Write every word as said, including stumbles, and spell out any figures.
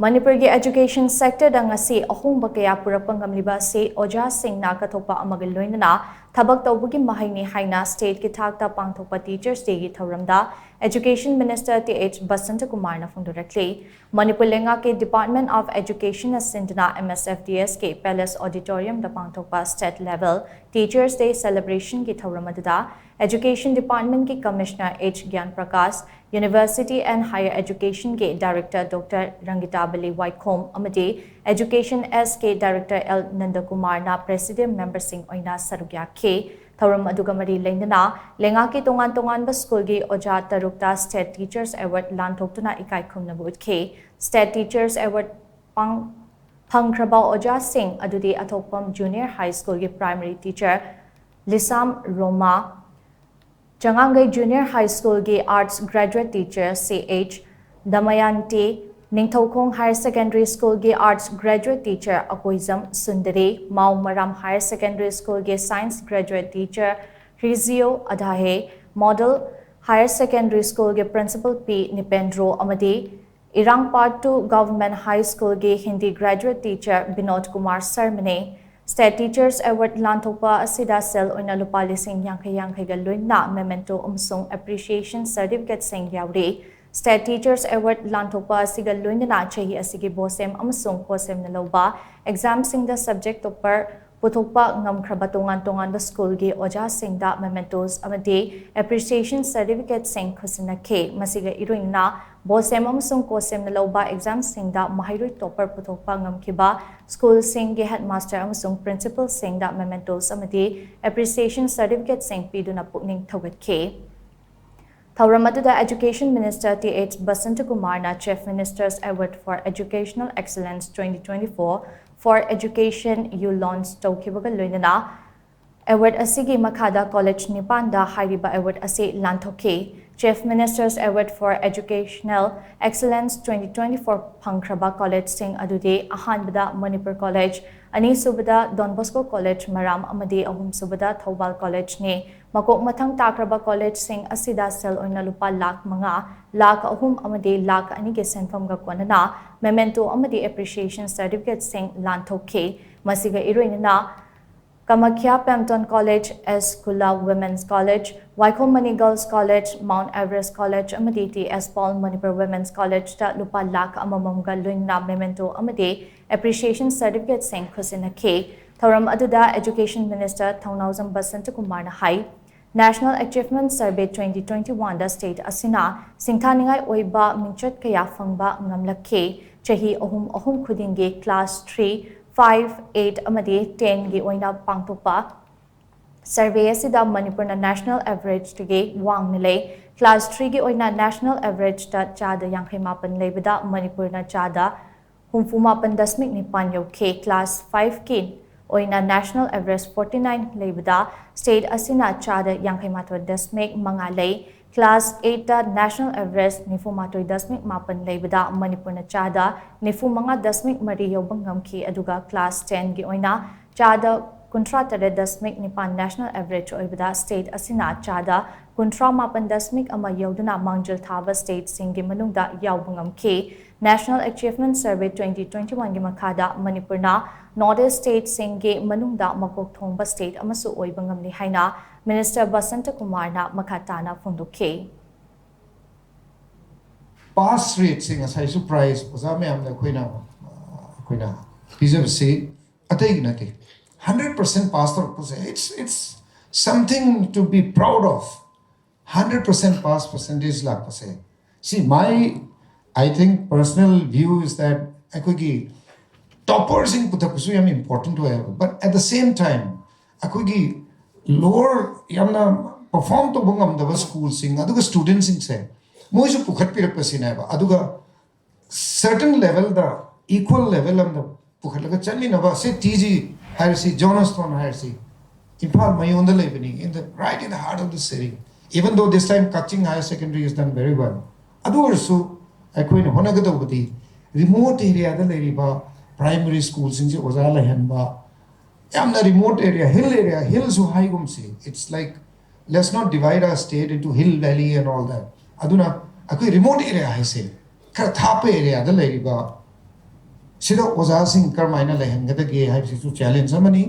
ꯃꯅꯤꯄꯨꯔꯒꯤ education sectorꯗ ꯉꯁꯤ ꯑꯍꯣꯡꯕ ꯀꯌꯥ ꯄꯨꯔꯛꯄ ꯉꯝꯂꯤꯕ ꯑꯁꯤ ꯑꯣꯖꯥꯁꯤꯡꯅ ꯀꯠꯊꯣꯛꯄ ꯑꯃꯒ ꯂꯣꯏꯅꯅ ꯊꯕꯛ ꯇꯧꯕꯒꯤ ꯃꯍꯩꯅꯤ ꯍꯥꯏꯅ stateꯀꯤ ꯊꯥꯛꯇ ꯄꯥꯡꯊꯣꯛꯄ Teachers' Dayꯒꯤ ꯊꯧꯔꯝꯗ Education Minister ꯇꯤ ꯑꯩꯆ ꯕꯁꯟꯇꯀꯨꯃꯥꯔꯅ ꯐꯣꯡꯗꯣꯔꯛꯂꯤ꯫ ꯃꯅꯤꯄꯨꯔ ꯂꯩꯉꯥꯛꯀꯤ Department of Educationꯅ ꯁꯤꯟꯗꯨꯅ M S F D Sꯀꯤ Palace Auditoriumꯗ ꯄꯥꯡꯊꯣꯛꯄ state level Teachers' Day celebrationꯒꯤ ꯊꯧꯔꯝ ꯑꯗꯨꯗ Education Departmentꯀꯤ Commissioner H ꯒ꯭ꯌꯥꯟ Prakash, University and Higher Educationꯒꯤ Director Doctor ꯔꯪꯒꯤꯇꯥꯕꯂꯤ ꯋꯥꯏꯈꯣꯝ ꯑꯃꯗꯤ Education Sꯀꯤ Director L ꯅꯟꯗꯀꯨꯃꯥꯔꯅ Presidium memberꯁꯤꯡ ꯑꯣꯏꯅ ꯁꯔꯨꯛ ꯌꯥꯈꯤ꯫ ꯊꯧꯔꯝ ꯑꯗꯨꯒ ꯃꯔꯤ ꯂꯩꯅꯅ ꯂꯩꯉꯥꯛꯀꯤ ꯇꯣꯉꯥꯟ ꯇꯣꯉꯥꯟꯕ schoolꯒꯤ ꯑꯣꯖꯥ ꯇꯔꯨꯛꯇ State Teachers Award ꯂꯥꯟꯊꯣꯛꯇꯨꯅ ꯏꯀꯥꯏ ꯈꯨꯝꯅꯕ ꯎꯠꯈꯤ꯫ State Teachers Award ꯄꯥꯡ-, ꯐꯪꯈ꯭ꯔꯕ ꯑꯣꯖꯥꯁꯤꯡ ꯑꯗꯨꯗꯤ ꯑꯊꯣꯛꯄꯝ Junior High Schoolꯒꯤ Primary Teacher ꯂꯤꯁꯥꯝ ꯔꯣꯃꯥ, ꯆꯉꯥꯡꯒꯩ Junior High Schoolꯒꯤ Arts Graduate Teacher C H ꯗꯃꯌꯥꯟꯇꯤ, Ningthoukhong Higher Secondary Schoolꯒꯤ Arts Graduate Teacher Akoijam Sundari, ꯃꯥꯎ ꯃꯔꯥꯝ Higher Secondary Schoolꯒꯤ Science Graduate Teacher ꯔꯤꯖꯤꯌꯣ ꯑꯙꯥꯍꯦ, Model Higher Secondary Schoolꯒꯤ Principal P ꯅꯤꯄꯦꯟꯗ꯭ꯔꯣ ꯑꯃꯗꯤ ꯏꯔꯥꯡ Part two Government High Schoolꯒꯤ Hindi Graduate Teacher Vinod Kumar ꯁꯔꯃꯅꯤ꯫ State Teachers Award ꯂꯥꯟꯊꯣꯛꯄ ꯑꯁꯤꯗ ꯁꯦꯜ ꯑꯣꯏꯅ ꯂꯨꯄꯥ ꯂꯤꯁꯤꯡ ꯌꯥꯡꯈꯩ ꯌꯥꯡꯈꯩꯒ ꯂꯣꯏꯅꯅ memento ꯑꯃꯁꯨꯡ appreciation certificateꯁꯤꯡ ꯌꯥꯎꯔꯤ꯫ State Teachers Award ꯂꯥꯟꯊꯣꯛꯄ ꯑꯁꯤꯒ ꯂꯣꯏꯅꯅ ꯆꯍꯤ ꯑꯁꯤꯒꯤ ꯕꯣꯁꯦꯝ ꯑꯃꯁꯨꯡ ꯀꯣꯁꯦꯝꯅ ꯂꯧꯕ examꯁꯤꯡꯗ subject topper ꯄꯨꯊꯣꯛꯄ ꯉꯝꯈ꯭ꯔꯕ ꯇꯣꯉꯥꯟ ꯇꯣꯉꯥꯟꯕ schoolꯒꯤ ꯑꯣꯖꯥꯁꯤꯡꯗ mementos ꯑꯃꯗꯤ appreciation certificateꯁꯤꯡ ꯈꯨꯠꯁꯤꯟꯅꯈꯤ꯫ ꯃꯁꯤꯒ ꯏꯔꯣꯏꯅꯅ ꯕꯣꯁꯦꯝ ꯑꯃꯁꯨꯡ ꯀꯣꯁꯦꯝꯅ ꯂꯧꯕ examꯁꯤꯡꯗ ꯃꯍꯩꯔꯣꯏ topper ꯄꯨꯊꯣꯛꯄ ꯉꯝꯈꯤꯕ schoolꯁꯤꯡꯒꯤ headmaster ꯑꯃꯁꯨꯡ principalꯁꯤꯡꯗ mementos ꯑꯃꯗꯤ appreciation certificateꯁꯤꯡ ꯄꯤꯗꯨꯅ ꯄꯨꯛꯅꯤꯡ ꯊꯧꯒꯠꯈꯤ꯫ ꯊꯧꯔꯝ ꯑꯗꯨꯗ Education Minister ꯇꯤ ꯑꯩꯆ ꯕꯁꯟꯇꯀꯨꯃꯥꯔꯅ Chief Minister's Award for Educational Excellence twenty twenty-four for Education U launch ꯇꯧꯈꯤꯕꯒ ꯂꯣꯏꯅꯅ award ꯑꯁꯤꯒꯤ ꯃꯈꯥꯗ college ꯅꯤꯄꯥꯟꯗ ꯍꯥꯏꯔꯤꯕ award ꯑꯁꯤ ꯂꯥꯟꯊꯣꯛꯈꯤ꯫ Chief Minister's Award for Educational Excellence twenty twenty-four ꯐꯪꯈ꯭ꯔꯕ collegeꯁꯤꯡ ꯑꯗꯨꯗꯤ ꯑꯍꯥꯟꯕꯗ ꯃꯅꯤꯄꯨꯔ College, ꯑꯅꯤꯁꯨꯕꯗ Don Bosco College ꯃꯔꯥꯝ ꯑꯃꯗꯤ ꯑꯍꯨꯝꯁꯨꯕꯗ ꯊꯧꯕꯥꯜ Collegeꯅꯤ꯫ ꯃꯀꯣꯛ ꯃꯊꯪ ꯇꯥꯈ꯭ꯔꯕ collegeꯁꯤꯡ ꯑꯁꯤꯗ ꯁꯦꯜ ꯑꯣꯏꯅ ꯂꯨꯄꯥ ꯂꯥꯈ ꯃꯉꯥ, ꯂꯥꯈ ꯑꯍꯨꯝ ꯑꯃꯗꯤ ꯂꯥꯈ ꯑꯅꯤꯒꯤ ꯁꯦꯟꯐꯝꯒ ꯀꯣꯟꯅꯅ memento ꯑꯃꯗꯤ appreciation certificateꯁꯤꯡ ꯂꯥꯟꯊꯣꯛꯈꯤ꯫ ꯃꯁꯤꯒ ꯏꯔꯣꯏꯅꯅ Kamakhya Pemton college, S Kula women's college, Waikhom Mani girls college, Mount Everest college ꯑꯃꯗꯤ T S Paul Manipur women's ꯀꯣꯂꯦꯖꯇ ꯂꯨꯄꯥ ꯂꯥꯈ ꯑꯃꯃꯝꯒ ꯂꯣꯏꯅꯅ memento ꯑꯃꯗꯤ appreciation certificateꯁꯤꯡ ꯈꯨꯠꯁꯤꯟꯅꯈꯤ꯫ ꯊꯧꯔꯝ ꯑꯗꯨꯗ Education Minister ꯊꯧꯅꯥꯎꯖꯝ ꯕꯁꯟꯇꯀꯨꯃꯥꯔꯅ ꯍꯥꯏ, National Achievement Survey twenty twenty-oneꯗ state ꯑꯁꯤꯅ ꯁꯤꯡꯊꯥꯅꯤꯡꯉꯥꯏ ꯑꯣꯏꯕ ꯃꯤꯡꯆꯠ ꯀꯌꯥ ꯐꯪꯕ ꯉꯝꯂꯛꯈꯤ꯫ ꯆꯍꯤ ꯑꯍꯨꯝ ꯑꯍꯨꯝ ꯈꯨꯗꯤꯡꯒꯤ class three, five, eight ꯑꯃꯗꯤ tenꯒꯤ ꯑꯣꯏꯅ ꯄꯥꯡꯊꯣꯛꯄ survey ꯑꯁꯤꯗ ꯃꯅꯤꯄꯨꯔꯅ national averageꯇꯒꯤ ꯋꯥꯡꯅ ꯂꯩ꯫ Class threeꯒꯤ ꯑꯣꯏꯅ national averageꯇ ꯆꯥꯗ ꯌꯥꯡꯈꯩ ꯃꯥꯄꯟ ꯂꯩꯕꯗ ꯃꯅꯤꯄꯨꯔꯅ ꯆꯥꯗ ꯍꯨꯝꯐꯨ ꯃꯥꯄꯟ ꯗꯁꯃꯤꯛ ꯅꯤꯄꯥꯟ ꯌꯧꯈꯤ꯫ Class fiveꯀꯤ ꯑꯣꯏꯅ national average forty nine ꯂꯩꯕꯗ state ꯑꯁꯤꯅ ꯆꯥꯗ ꯌꯥꯡꯈꯩ ꯃꯥꯊꯣꯏ ꯗꯁꯃꯤꯛ ꯃꯉꯥ ꯂꯩ꯫ Class eightꯇ national average ꯅꯤꯐꯨ ꯃꯥꯊꯣꯏ ꯗꯁꯃꯤꯛ ꯃꯥꯄꯟ ꯂꯩꯕꯗ ꯃꯅꯤꯄꯨꯔꯅ ꯆꯥꯗ ꯅꯤꯐꯨ ꯃꯉꯥ ꯗꯁꯃꯤꯛ ꯃꯔꯤ ꯌꯧꯕ ꯉꯝꯈꯤ꯫ ꯑꯗꯨꯒ class tenꯒꯤ ꯑꯣꯏꯅ ꯆꯥꯗ ꯀꯨꯟꯊ꯭ꯔꯥ ꯇꯔꯦꯠ ꯗꯁꯃꯤꯛ ꯅꯤꯄꯥꯟ national average ꯑꯣꯏꯕꯗ state ꯑꯁꯤꯅ ꯆꯥꯗ ꯀꯨꯟꯊ꯭ꯔꯥ ꯃꯥꯄꯟ ꯗꯁꯃꯤꯛ ꯑꯃ ꯌꯧꯗꯨꯅ ꯃꯥꯡꯖꯤꯜ ꯊꯥꯕ stateꯁꯤꯡꯒꯤ ꯃꯅꯨꯡꯗ ꯌꯥꯎꯕ ꯉꯝꯈꯤ꯫ National Achievement Survey twenty twenty-oneꯒꯤ ꯃꯈꯥꯗ ꯃꯅꯤꯄꯨꯔꯅ North East stateꯁꯤꯡꯒꯤ ꯃꯅꯨꯡꯗ ꯃꯀꯣꯛ ꯊꯣꯡꯕ state ꯑꯃꯁꯨ ꯑꯣꯏꯕ ꯉꯝꯂꯤ ꯍꯥꯏꯅ Minister ꯕꯁꯟꯇ ꯀꯨꯃꯥꯔꯅ ꯃꯈꯥ ꯇꯥꯅ ꯐꯣꯡꯗꯣꯛꯈꯤ꯫ Pass rateꯁꯦ ꯉꯁꯥꯏꯁꯨ prize ꯑꯣꯖꯥ ꯃꯌꯥꯝꯗ ꯑꯩꯈꯣꯏꯅ ꯑꯩꯈꯣꯏꯅ ꯄꯤꯖꯕꯁꯤ ꯑꯇꯩꯒꯤ ꯅꯠꯇꯦ꯫ Hundred percent pass ꯇꯧꯔꯛꯄꯁꯦ, it's it's something to be proud of. Hundred percent pass percentage ꯂꯥꯛꯄꯁꯦ, see, my, I think, personal view is that ꯑꯩꯈꯣꯏꯒꯤ topperꯁꯤꯡ ꯄꯨꯊꯛꯄꯁꯨ ꯌꯥꯝ important ꯑꯣꯏꯌꯦꯕ, but at the same time ꯑꯩꯈꯣꯏꯒꯤ lower, ꯌꯥꯝꯅ perform ꯇꯧꯕ ꯉꯝꯗꯕ schoolꯁꯤꯡ ꯑꯗꯨꯒ studentꯁꯤꯡꯁꯦ ꯃꯣꯏꯁꯨ ꯄꯨꯈꯠꯄꯤꯔꯛꯄꯁꯤꯅꯦꯕ꯫ ꯑꯗꯨꯒ certain levelꯗ, equal level ꯑꯃꯗ ꯄꯨꯈꯠꯂꯒ ꯆꯠꯃꯤꯟꯅꯕ, ꯁꯤ ꯇꯤ ꯖꯤ ꯍꯥꯏꯔꯁꯤ, ꯖꯣꯟꯁꯇꯣꯟ ꯍꯥꯏꯔꯁꯤ, ꯏꯝꯐꯥꯜ ꯃꯌꯣꯟꯗ ꯂꯩꯕꯅꯤ, in the, right in the heart of the city, even though this time Kakching Higher Secondary has done very well. ꯑꯗꯨ ꯑꯣꯏꯔꯁꯨ ꯑꯩꯈꯣꯏꯅ ꯍꯣꯠꯅꯒꯗꯧꯕꯗꯤ remote areaꯗ ꯂꯩꯔꯤꯕ primary schoolꯁꯤꯡꯁꯦ ꯑꯣꯖꯥ ꯂꯩꯍꯟꯕ, ꯌꯥꯝꯅ remote area, hill area, hillꯁꯨ ꯍꯥꯏꯒꯨꯝꯁꯤ, it's like, let's not divide our state into hill, valley and all that. ꯑꯗꯨꯅ ꯑꯩꯈꯣꯏ remote area ꯍꯥꯏꯁꯦ, ꯈꯔ ꯊꯥꯞꯄ ꯑꯦꯔꯤꯌꯥꯗ ꯂꯩꯔꯤꯕ ꯁꯤꯗ ꯑꯣꯖꯥꯁꯤꯡ ꯀꯔꯝꯍꯥꯏꯅ ꯂꯩꯍꯟꯒꯗꯒꯦ ꯍꯥꯏꯕꯁꯤꯁꯨ ꯆꯦꯂꯦꯟꯖ ꯑꯃꯅꯤ꯫